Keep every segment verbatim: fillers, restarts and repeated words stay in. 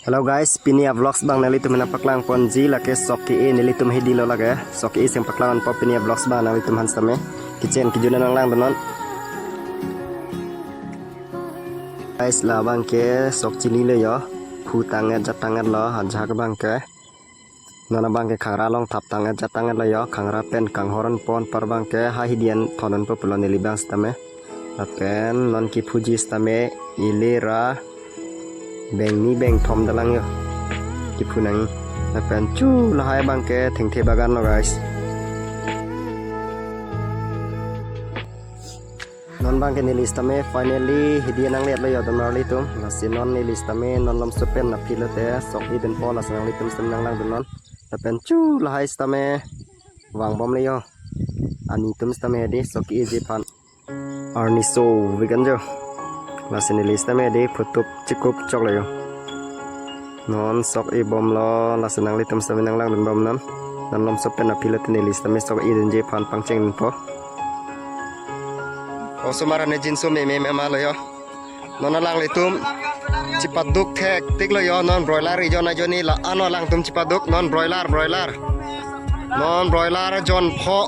Hello guys, pini a-vlogs abang nanglitum aphan paklang ponji, lake sok ke-e nelitum hedi lo lake. Sok ke-e seng paklang ponpo pini a-vlogs abang nanglitum aphan sitame. Kitchen kejun nanglangdunnon. Guys, labang ke sok chili lo jo. Phu tang-et jat tang-et lo, ajahak abang ke. Non abang ke khangra along thap tang-et jat tang-et lo jo, khangra pen kanghor ponpo, abang ke ha hedi an thon ponpo pulo neli abang sitame. Lapen non kephuji sitame ili ra bengni bengthom dalang jo. Kephu nang. Lapen chu lahai abang ke thengthe bagan lo guys. Non abang ke neli sitame finally hedi an nanglet lo jo, donmarli atum. Lasi non neli sitame non malomso pen aphi lote sok e-dunpo, lasi nanglitum sitame nanglangdunnon. Lapen chu lahai sitame vangbom lo jo. Ani atum sitame hedi sok e-eji aphan. Arni so weekend jo. Lasi neli sitame hedi phutup chikup chok lo jo. Non sok e-bom lo, lasi nanglitum sitame nanglangdunbom non. Non malomso pen aphi lote neli sitame sok e-dunji aphan pangchengdunpo. Osomar ne jinso meme mema lo jo. Non alanglitum chepaduk thektik lo jo, non broiler ejon ajon ni la-an alangtum chepaduk, non broiler, broiler. Non broiler jonpho.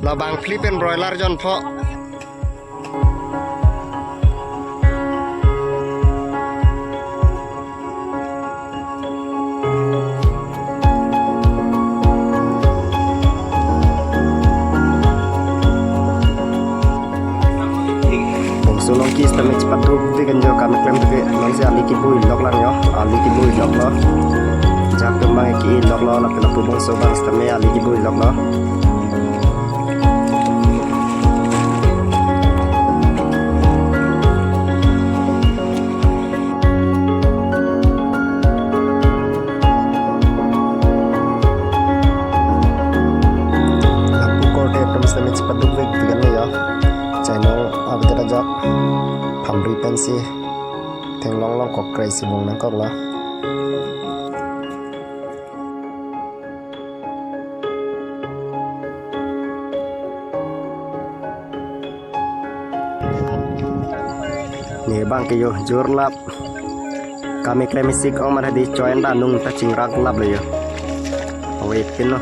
Labang phli pen broiler jonpho. Bongso Longki sitame chepaduk weekend jo, kam keklem ke, non si ali kebui lok lang jo, ali kebui lok lo. Ajahak atum abang ke-e lok lo, lapen lapu bongso abang sitame ali kebui lok lo. Lapu korte atum sitame chepaduk vek vegan lo jo. Chainong abetet ajok phamri pensi thenglong long kok kre si bung nangkok lo. Ne abang ke jo jor lap. Kam keklem isi ong mar hedi choin da nung ta chingrak lap lo jo. Awe pin lo.